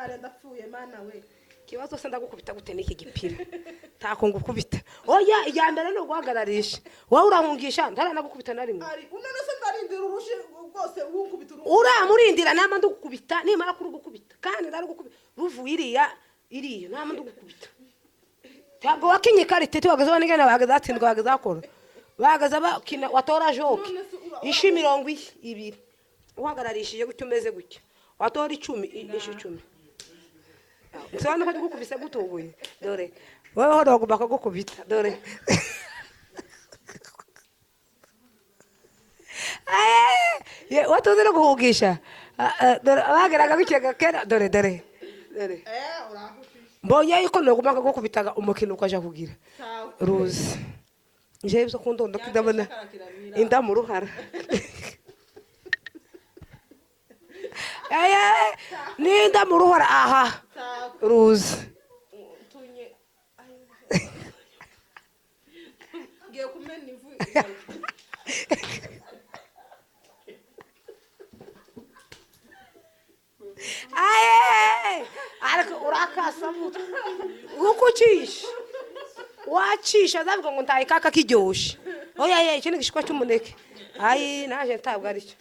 Untabare, ndapfuye, Mana we. Ikibazo se, ndagukubita gute n'iki gipira? Ntako ngukubita. Oya, iya mbere ni uguhagararisha. Wowe urahungisha, ntaranagukubita na rimwe. Ari unone se, ndarindira urushi rwose unkubita urushi. Uramurindira nama ndugukubita, nimara kurugukubita kandi ndarugukubita ruvuye iriya iriya, nama ndugukubita. Ntabwo wakinye ikarita tubagaze banigana, bahagaze batsindwa, bahagaze bakora, bahagaze bakina, watora joke. None se Ishi 20 uhagararishije gutya, umeze gutya, watora 10, ishi 10. Nsobanura ko ndugukubise gutubuye. Dore wowe ho bagomba kugukubita, dore. Ye, watuzi no guhugisha. Ah, ah, dore bageraga gutya kera, dore, dore, dore. Urahushije. Mbonye yuko noguma kugukubitaga umukino ukaja kugira Sawa. Ruzi njewe ibyo kundondo ndabona inda mu ruhara. Aye, n'inda mu ruhara aha. Sawa. Ruzi. Tunye. Ngiye kumena ivu. Aye, ariko urakasa mutwe uko ucisha, wacisha ndavuga ngo ntaye kaka kiryoshe. Oya ye, iki ni igishishwa cy'umuneke. Ayi, naje ntabwo aricyo.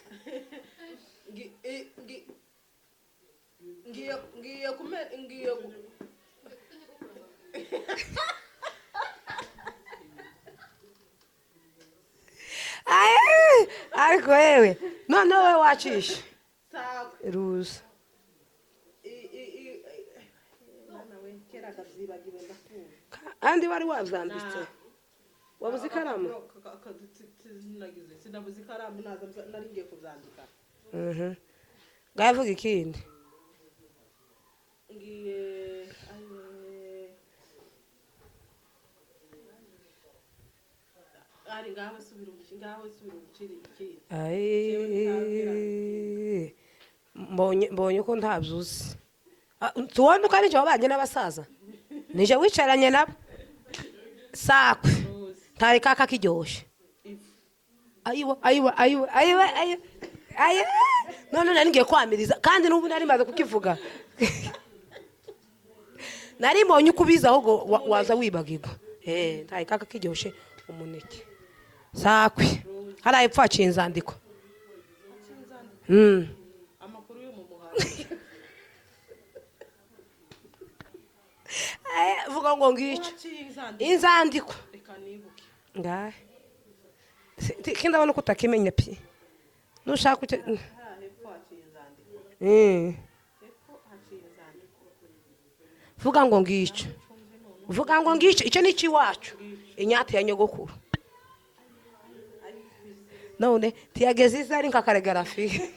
Ngiye kumena, ngiye Aye, ariko yewe, noneho wowe wacisha. Sawa. Ruza. Mwana we, kera ndavyibagiwe, ndapfuye. Kandi wari wabyanditse, wabuze ikaramu. Sinagize, sinabuze ikaramu, naza nari ngiye kuvyandika. Ngavuga ikindi. Ngiye, aye. Ari ngaho, subira ngaho, subira umuciri ikindi. Ayi, mbonye ko ntabyuzi. Ah, tubone uko ari njye wabanye n'abasaza, nije wicaranye nabo. Sakwe ntari kaka kiryoshye. Ivu. Ayiwa, ayiwa, ayiwa, ayiwa, ayiwa, ayiwa! None nari ngiye kwamiriza, kandi n'ubu nari maze kukivuga, nari mbonye uko ubizi, ahubwo waza wibagirwa. Ntari kaka kiryoshye umuneke. Sakwe, hariya hepfo haciye inzandiko. Amakuru yo mu muhanda. Vuga ngo ngicyo. Waciye inzandiko. Inzandiko. Reka nibuke. Ngahe kindabona ko utakimenya pi, nushaka uce. Hariya hepfo haciye inzandiko. Hepfo haciye inzandiko. Vuga ngo ngicyo, vuga ngo ngicyo. Icyo ni icy'iwacu, inyate ya nyogokuru. None ntiyageze iza ari nka karigarafi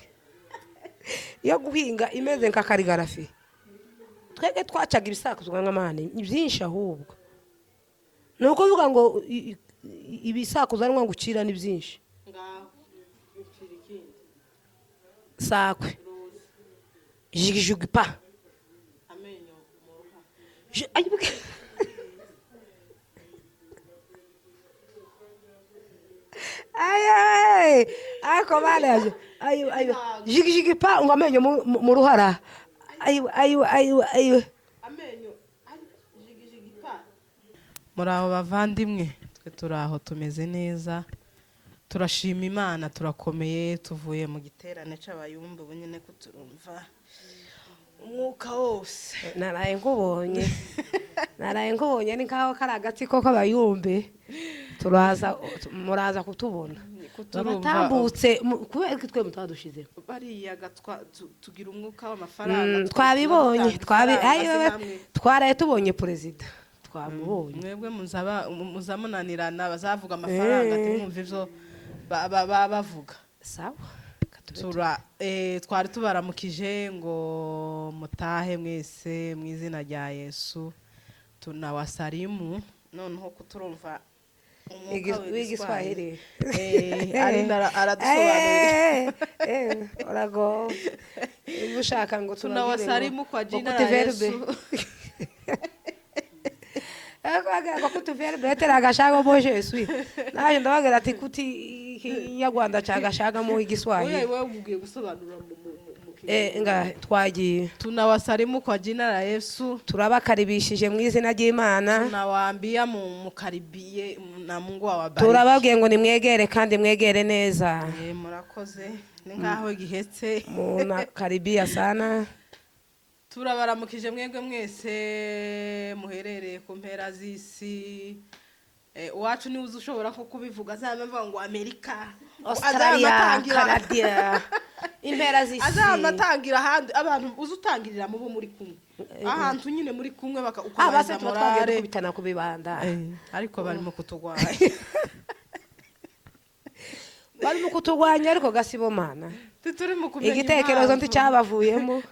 yo guhinga, imeze nka karigarafi. Twebwe twacaga ibisakuzwa nk'amani byinshi, ahubwo ni ukuvuga ngo ibisakuzo ari ngo ucira ni byinshi. Ngaho ucira ikindi. Sakwe. Ruzi. Jigijugi pa. Amenyo mu ruha. Ay, ay, ay, ariko baraje. Ay, ay, jigijigi pa, ngo amenyo mu ruhara. Ay, ay, ay, ay! Amenyo ari jigijigi pa. Muri abo bavandimwe, twe turi aho, tumeze neza, turashima Imana, turakomeye. Tuvuye mu giterane c'abayumba, ubu nyine ko turumva umwuka wose. Naraye nkubonye, naraye nkubonye, ni nkaho kari agatsiko k'abayumbe. Turaza, muraza kutubona. Kuturumva. Batambutse kubera ko twe mutadushizeho. Bariya tugira umwuka w'amafaranga. Twabibonye. Tugatanga Ayi, ifaranga, wewe, se namwe. Twaraye tubonye perezida, twamubonye. Mwebwe muzaba muzamunanirana, bazavuga amafaranga ati mwumva ivyo bavuga. Sawa. Katube. Twari tubaramukije ngo mutahe mwese mu izina rya Yesu. Tunawasalimu noneho kuturumva umwuka W'igiswahili. Arinda aradusobanurira. Urago niba ushaka ngo tubabwire ngo Tunawasalimu kwa ngo jina la kuti verbe. Yesu. Kubabwira ngo kuti verbe etera agashaka mo Jesu, naje ndababwira ati kuti ikinyarwanda cagashagamo Oya. igiswahili. Wowe ugiye gusobanura mu Nga twagiye. Tunawasalimu kwa jina la Yesu. Turabakaribishije mu izina ry'Imana. Tunawaambia mukaribie na Mungu awabariki. Turababwiye ngo nimwegere kandi mwegere neza. Murakoze, ni nkaho gihetse. Munakaribia sana. Turabaramukije mwebwe mwese muherereye ku mpera z'isi. Uwacu niwe uzi ushobora ko kubivuga, azaba avuga ngo Amerika, Australia, atangira Canada, impera z'isi. Azaba atangira ahandi abantu uzi utangirira mubo muri kumwe, ahantu nyine muri kumwe baka Ah, base ukabaza tuba twagiye morale. dukubitana ku bibanda. Ariko barimo kutugwanya. Barimo kuturwanya, ariko gasibomana. Turimo kumenya Igitekerezo impamvu. nticyabavuyemo.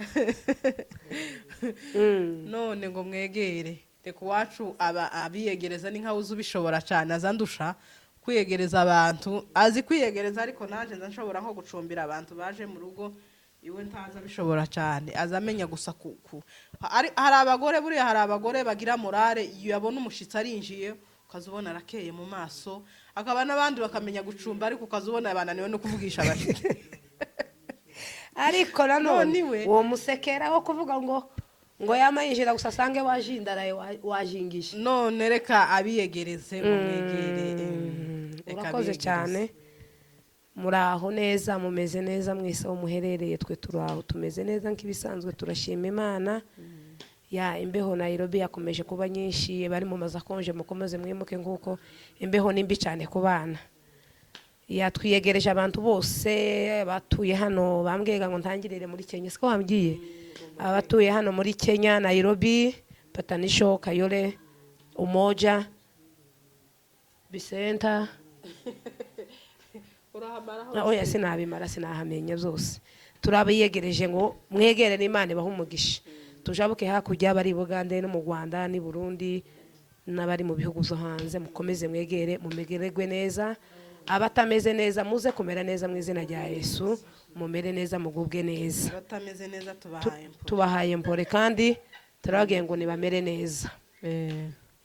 None ngo mwegere, reka uwacu aba abiyegereza, ni nkaho uzi ubishobora cyane, aza ndusha kwiyegereza abantu, azi kwiyegereza, ariko nanjye nza nshobora nko gucumbira abantu baje mu rugo iwe, ntazi abishobora cyane, aza amenya gusa hari abagore, buriya hari abagore bagira morale, iyo yabona umushyitsi arinjiye ukaza ubona arakeye mu maso, akaba n'abandi bakamenya gucumba, ariko ukaza ubona bananiwe no kuvugisha abashyitsi. Ariko nanone None iwe- uwo musekera wo kuvuga ngo yama yinjira gusa asange wajindaraye, wajingije. None reka abiyegereze, mumwegere, reka Urakoze abiyegereze. cyane. Muraho neza, mumeze neza mwese aho muherereye? Twe turaho, tumeze neza nk'ibisanzwe, turashima Imana. Ya, imbeho Nairobi yakomeje kuba nyinshi. Bari mu mazu akonje, mukomeze mwimuke, nk'uko imbeho ni mbi cyane ku bana. Yatwiyegereje abantu bose batuye hano. Bambwiye ngo ntangirire muri Kenya, siko wambwiye? Abatuye hano muri Kenya, Nairobi, Patanisho, Kayole, Umoja, Bisenta. Urahamara. Oya, sinabimara, sinahamenya byose. Turabiyegereje ngo mwegere n'Imana ibahe umugisha. Tujabuke hakurya, bari i Bugande no mu Rwanda n'i Burundi n'abari mu bihugu byo hanze, mukomeze mwegere, mumererwe neza. Abatameze neza, muze kumera neza mu izina rya Yesu, mumere neza, mugubwe neza. Abatameze neza tubahaye impuhwe. Tubahaye mpore kandi turababwiye ngo nibamere neza.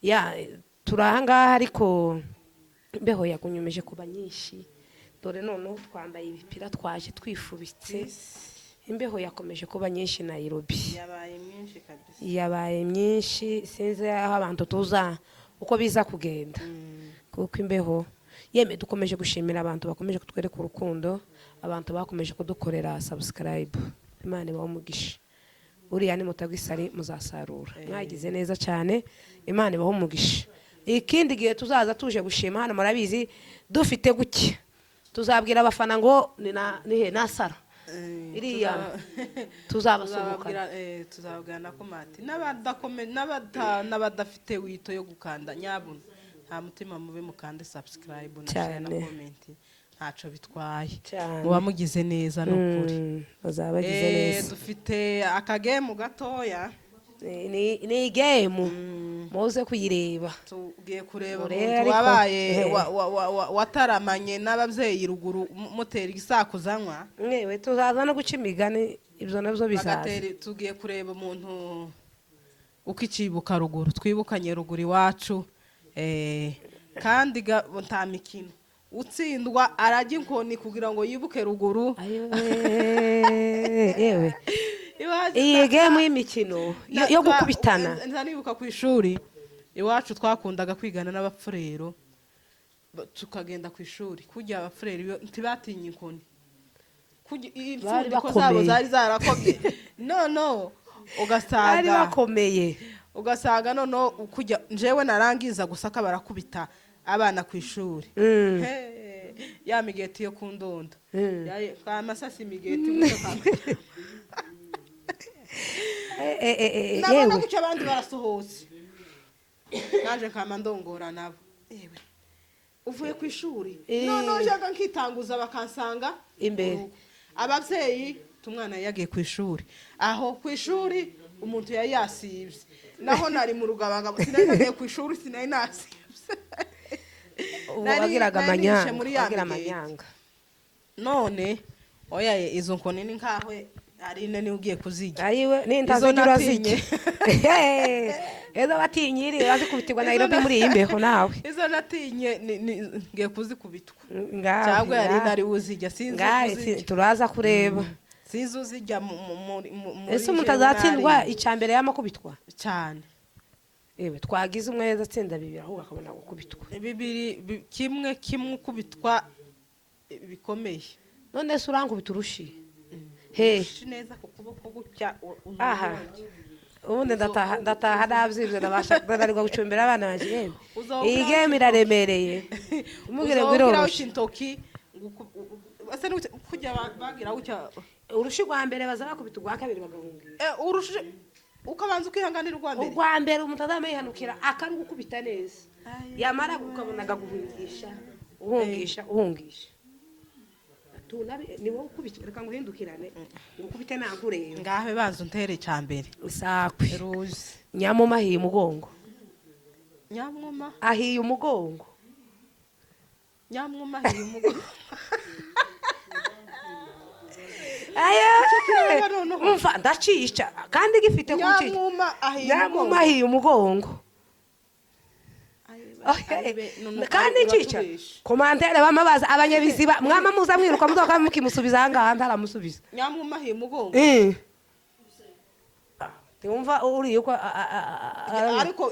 Ya, turi aha ngaha, ariko imbeho yagunyumije kuba nyinshi. Dore noneho twambaye ibipira, twaje twifubitse. Imbeho yakomeje kuba nyinshi Nairobi. Yabaye myinshi kabisa. Yabaye myinshi, sinzi aho abantu tuza uko biza kugenda, kuko imbeho yeme. Dukomeje gushimira abantu bakomeje kutwereka urukundo, abantu bakomeje kudukorera subscribe. Imana ibahe umugisha. Uriya ni mutagwa isari muzasarura. Mwagize neza cyane, Imana ibahe umugisha. Ikindi gihe tuzaza tuje gushima hano, murabizi dufite guke, tuzabwira abafana ngo ni na nihe nasara iriya tuzabasohokana. Tuzababwira na comment n'abadafite wito yo gukanda, nyabuna nta mutima mubi, mukande subscribe na share na Cyane. comment, ntaco bitwaye. Cyane. Muba mugize neza, ni ukuri. Bazaba bagize neza. Dufite akagemu gatoya. Ni game, muze kuyireba. Tugiye kureba Urebe umuntu ariko, wabaye wataramanye n'ababyeyi ruguru, mutera igisakuzanywa. Mwewe tuzaza no guca imigani, ibyo nabyo bizaza. Tugiye kureba umuntu uko icibuka ruguru, twibukanye ruguru iwacu, kandi nta mikino, utsindwa arajya inkoni kugira ngo yibuke ruguru. Ayiwe, yewe. Iwacu Iyi game y'imikino yo gukubitana. Nza nibuka ku ishuri iwacu twakundaga kwigana n'abapfurero, tukagenda ku ishuri kujya abapfurero iyo ntibatinya inkoni. Kujya Bari impfundiko zabo bakomeye. zari zarakomye, no Bari ugasanga bakomeye. Ugasanga noneho kujya njewe narangiza gusaka barakubita abana ku ishuri. He, ya migeti yo ku ndondo. Amasasi imigeti gutyo. Nabona Yewe. gutyo abandi barasohotse, naje nkama ndongora nabo. Yewe, uvuye ku ishuri? Noneho njyaga nkitanguza bakansanga Imbere. mu rugo. Ababyeyi tumwana yagiye ku ishuri, aho ku ishuri umuntu yari yasibye, naho nari mu rugabangabo, sinari nagiye ku ishuri, sinari nasibye. Ubu Nari wagiraga nishe amanyanga muri ya wagira migeti. amanyanga. None oya ye, izo nkoni ni nkaho ari ine niwe ugiye kuzirya. Ayiwe, Izo nintazigira natinye. urazirya. Ezo batinyiri urazikubitirwa Nairobi muri iyi mbeho nawe. Izo natinye ngiye kuzikubitwa. Ngaho Cyangwa yari ngaho. nari uzijya, sinzi Ngaho kuzirya. turaza kureba. Sinzi uzijya muri Ese umuntu jewe azatsindwa nari- icya mbere y'amakubitwa? Cyane. Yewe, twagize umwe yeza atsinda bibiri, ahubwo akabona gukubitwa. Bibiri, kimwe kimwe, ukubitwa bikomeye. None se urankubita urushi he? Urushi neza ku kuboko gutya, Aha ubundi ndataha nabyibye, ndabasha ndananirwa gucumbira abana banjye. Yewe, iyi game iraremereye, umubwire ngo iroroshye. Intoki ese ni kujya bagira gutya. Urushi rwa mbere baza bakubita, urwa kabiri bagahungira. Urushi ukabanza ukihanganira urwa mbere. Urwa mbere umuntu azaba akarugukubita neza, yamara ukabona akaguhungisha, uhungisha, uhungisha. Ni wowe ukubita, reka nguhindukirane ngukubite ntankureba. Ngahe banza untere icya mbere. Isakwe. Ruzi. Nyamuma ahiye umugongo. Nyamwuma. Ahiye umugongo. Nyamwuma ahiye umugongo. Umva, ndacica kandi gifite kucica. Nyamwuma ahiye umugongo. Nyamuma ahiye umugongo kandi ncica commentaire bamabaza abanyabiziba, mwama muza mwiruka muzoka mukimusubiza ahangaha ntaramusubiza. Nyamwuma ahiye umugongo. Tiwumva uriye uko Ariko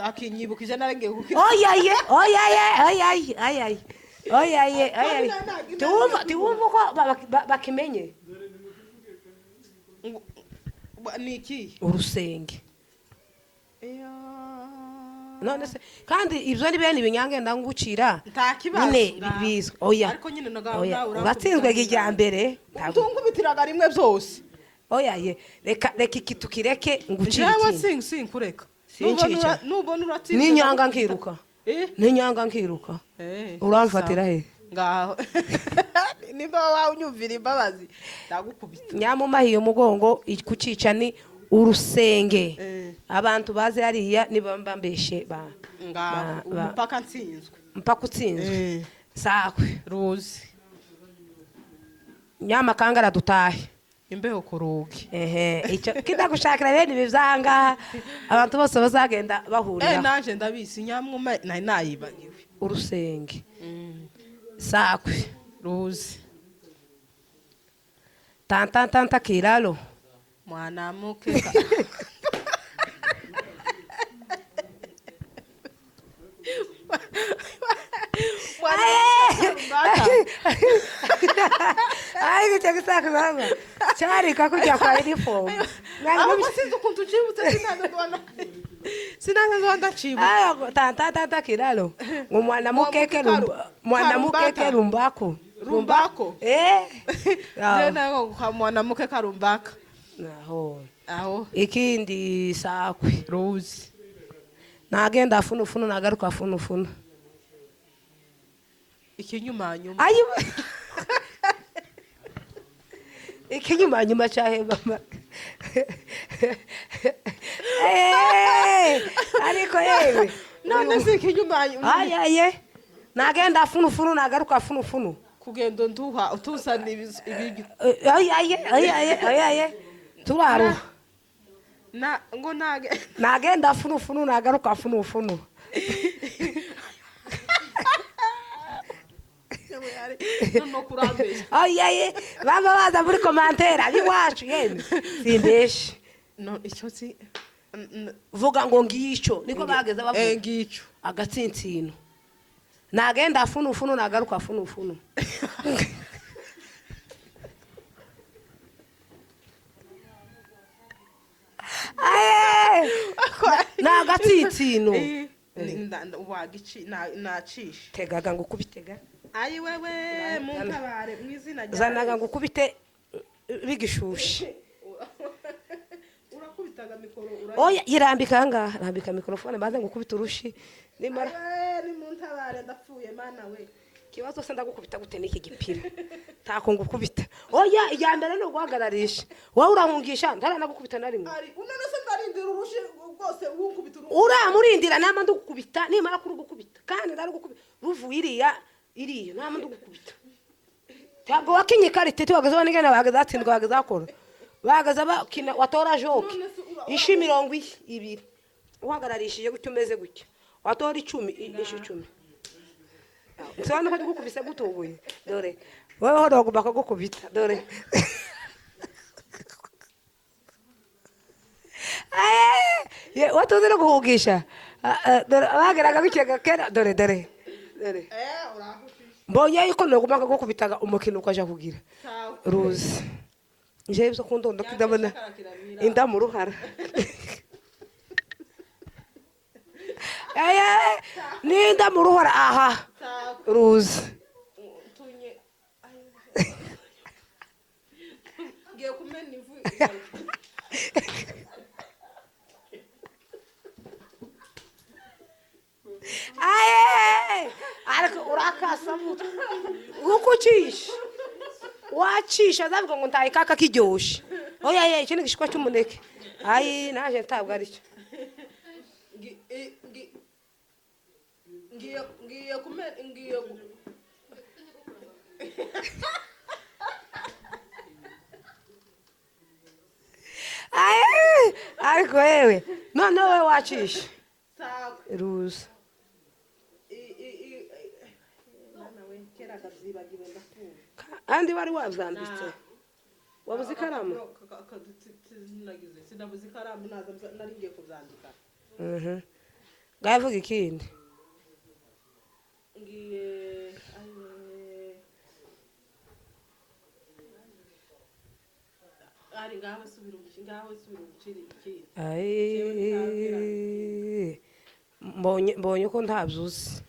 akinyibukije narengeye kuko Oyaye, oyaye, oyaye, oyaye, oyaye, oyaye, tiwumva uko bakimenye. Ni iki? Urusenge. None se kandi ibyo ni bene ibinyange ndangucira. Nta kibazo. Nyine bizwi, oya. Ariko nyine Oya, uratsinzwe kijyambere. Utungubitiraga rimwe byose. Oya ye, reka iki tukireke ngucire. Jewe Ikindi sinkureka. Sincica. Nubona uratsinzwe N'inyanga nkiruka. Eh? N'inyanga nkiruka. Uramfatira he? Ngaho nimba wawe unyumvira imbabazi, ndagukubita. Nyamuma ahiye umugongo, kucica ni urusenge. Abantu bazi hariya niba mbambeshe ba Ngaho umupaka nsinzwe. Mpaka utsinzwe. Sakwe. Ruzi. Nyamakangara dutahe. Imbeho ku rugi. Ehe, icyo kidagushakira bene ibi byangaha abantu bose bazagenda bahurira. Naje ndabizi, nyamwuma nari nayibagiwe. Urusenge. Sakwe. Ruzi. Tanta tanta kiralo. Mwanamuke Ai, icyo gisakuza cyarika kujya kwa uniform. Ahubwo sinzi ukuntu ucibutse, sinaza nzoba ndacibutse. Tanta tanta kiralo ngo mwanamukeke mwanamukeke rumbako. Rumbako. Eh. Nago kwa mwanamuke karumbaka. Naho. Aho. Ikindi sakwe. Ruzi. Nagenda funu funu, nagaruka funu funu. Ikinyuma nyuma. Ayi. Ikinyuma nyuma cyahe mama. Ariko yewe. None se ikinyuma nyuma. Ayi ayi. Nagenda funu funu, nagaruka funu funu. Kugenda nduha utusana ibiryo. Ayi ayi ayi ayi ayi. Turaru. Na ngo nage. Nagenda funu funu, nagaruka funu funu. Oye, baba baza muri commentaire abiwacu yemwe. Simbeshe. No icyo si vuga ngo ngico niko bageza bavuga. Ngico. Agatsinsino. Nagenda funu funu, nagaruka funu funu. Aye! Nagatsinsino. Wagici nacisha. Tegaga ngo kubitega. Ayi wewe muntabare mu izina rya Zanaga ngo kubite bigishushe. Urakubitaga mikoro ura. Oya irambika ngaha, rambika mikrofone baze ngo kubita urushi. Nimara ni muntabare ndapfuye mana we. Kibazo se ndagukubita gute n'iki gipira? Tako ngukubita. Oya iya mbere no guhagararisha. Wowe urahungisha ntaranagukubita na rimwe. Ari unone se ndarindira urushi rwose unkubita urushi. Uramurindira nama ndugukubita nimara kurugukubita. Kandi ndarugukubita ruvuye iriya iriya nama ndugukubita. Ntabwo wakinye karite tiwagaze banigana bagaze atsindwa bagaze akora. Bagaze bakina watora joke. Ishi 20 uhagararishije gutyo umeze gutyo. Watora 10 ishi 10. Nsobanura ko gukubise gutubuye. Dore. Wewe ho ndagomba kugukubita dore. Ye, watuzi no guhugisha. Dore bageraga gukega kera, dore dore dore. Mbonye yuko nogumaga gukubitaga umukino ukaja kugira ruzi nje ibyo kundondo kidabona inda mu ruhara. Aye, ninda mu ruhara aha ruzi. Ngiye kumena ivu. Aye, ariko urakasa mutwe uko ucisha wacisha ndavuga ngo ntaye kaka kiryoshe. Oya ye, iki ni igishishwa cy'umuneke. Ayi, naje ntabwo aricyo. Ngiye ngiye kumena ngiye Aye, ariko wewe none wowe wacisha Sakwe. Ruzi. Mwana we, kera ndavyibagiwe, ndapfuye. Kandi wari wabyanditse, wabuze ikaramu. Nagize sinabuze ikaramu, naza nari ngiye kubyandika. Ngavuga ikindi. Ngiye aye, ari ngaho subira ngaho subira umuciri ikindi. Ayi, mbonye ko ntabyuzi.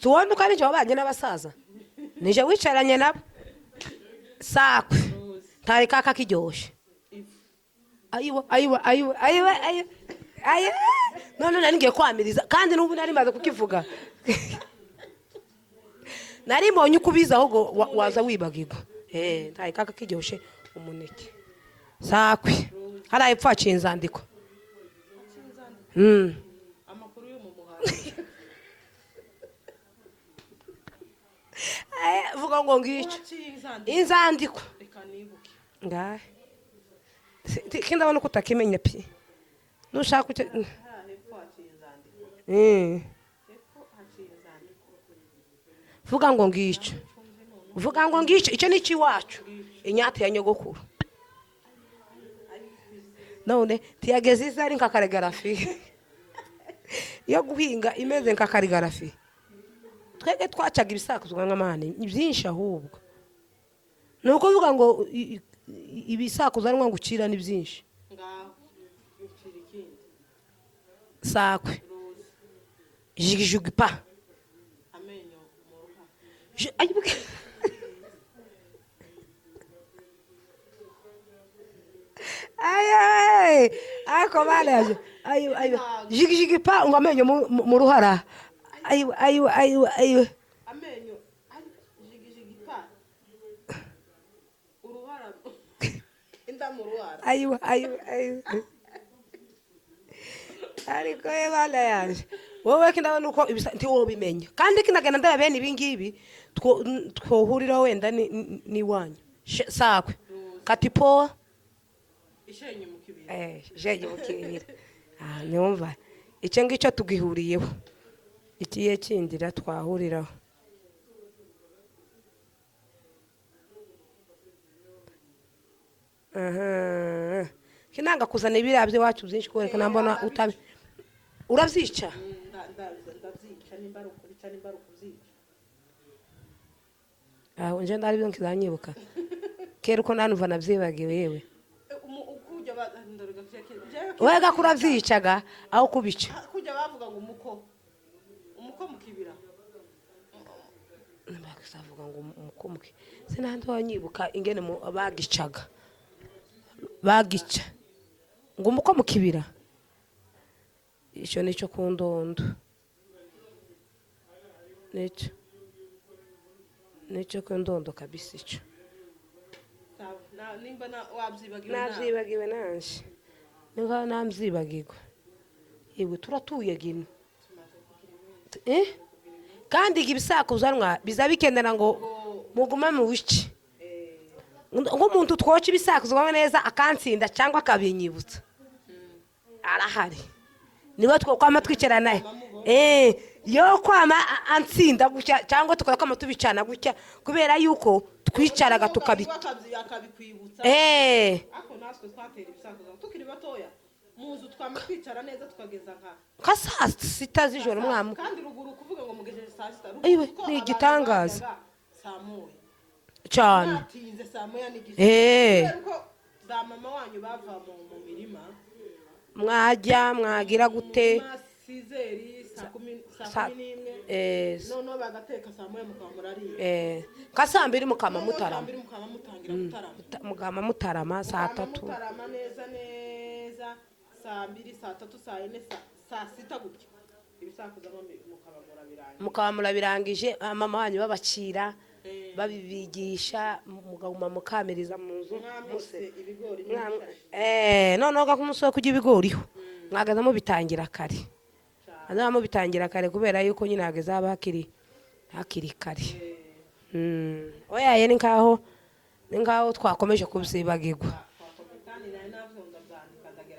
Tubone uko ari wabanye n'abasaza, nije wicaranye nabo. Sakwe, ntari kaka kiryoshe. Ivu. Ayiwa ayiwa ayiwa ayiwa ayiwa ayiwa, none nari ngiye kwamiriza kandi n'ubu nari maze kukivuga, nari mbonye uko ubizi ahubwo waza wibagirwa. Ntari kaka kiryoshe umuneke. Sakwe, hariya hepfo haciye inzandiko. Amakuru yo mu muhanda. Vuga ngo ngicyo. Haciye inzandiko. Inzandiko. Reka nibuke. Ngahe kindabona uko utakimenya pi nushaka uce. Hariya hepfo haciye inzandiko. Hepfo haciye inzandiko. Vuga ngo ngicyo, vuga ngo ngicyo, icyo ni icy'iwacu, inyate ya nyogokuru. None ntiyageze izo ari nka karigarafi yo guhinga imeze nka karigarafi. Twebwe twacaga ibisakuzo nk'amani byinshi, ahubwo ni ukuvuga ngo ibisakuzo ari ngo ucira ni byinshi. Ngaho ucira ikindi. Sakwe. Ruzi. Jigijugi pa. Amenyo mu ruhara. Ayi, ariko baraje, ayi ayi, jigijigi pa, ngo amenyo mu ruhara. Ayi ayi ayi ayi. Amenyo ari jigijigi pa, uruhara, inda mu ruhara. Ayi ayi ayi, ariko ye bana yaje, wowe kindabona uko ibisa ntiwobimenya kandi kinagenda ndaba bene ibi ngibi twohuriraho wenda n'iwanyu. Sakwe, katipoa. Ishenye mu kibira. Jege mukibira. Ah, nyumva icyo ngicyo tugihuriyeho, ikiye kindira twahuriraho. Aha kinanga kuzana ibiriya by'iwacu byinshi kubera mbona utabi urabyica. Ndabyica nimba ari ukubica, nimba ari ukubyica. Aho nje ndari byo nkizanyibuka kera uko nanumva nabyibagiwe yewe. Kujya Wega kurabyicaga aho kubica. Kujya bavuga ngo umuko, umuko mu kibira. Bakisavuga ngo umukomuke, sinandi wanyibuka ingene bagicaga, bagica ngo umuko mu kibira. Icyo nicyo ku ndondo, nicyo ku ndondo kabisa icyo. Sawa, nimba wabyibagiwe nawe. Nabyibagiwe nanje, ni nkaho nambyibagirwa yewe. Turatuye gino. Kandi ibisakuzanwa biza bikenera ngo mugume mu bice, nk'umuntu twoca ibisakuzanwa neza akantsinda cyangwa akabinyibutsa arahari, niwe twokwama twicarana yo kwama antsinda gutya cyangwa tukakwama tubicana gutya, kubera yuko twicaraga tukabi Akabikwibutsa. Ariko natwe twatera ibisakuzo tukiri batoya. Mu nzu twama twicara neza tukageza nka Nka saa 6 z'ijoro mwamu. Kandi ruguru kuvuga ngo mugejeje saa 6. Ruguru Ayiwe, kuko ni abantu igitangaza. bajyaga saa 1. Cyane. Batinze saa 1:30. Eh. Kubera ko ba mama wanyu bava mu mirima. Mwajya mwagira gute? Mu mirima sizeri, saa 10, saa 11. Noneho bagateka saa 1 mukaba murariye. Nka saa 2 mukama Noneho saa mutarama. 2 mukaba mutangira gutarama. Mukama mutarama saa Mukaba 3. mutarama neza neza saa 2, saa 3, saa 4, saa 6 gutya, ibisakuzamo mukaba murabirangije. Mukaba murabirangije, mama wanyu babacira, babibigisha, mugaguma mukamiriza mu nzu. Mwamuse ibigori n'ibishashi. Noneho ga kumunsi wo kurya ibigoriho mwagaza mubitangira kare. Hanyuma mubitangira kare kubera yuko nyine hageze haba hakiri kare. Oyaye, ni nkaho twakomeje kubyibagirwa.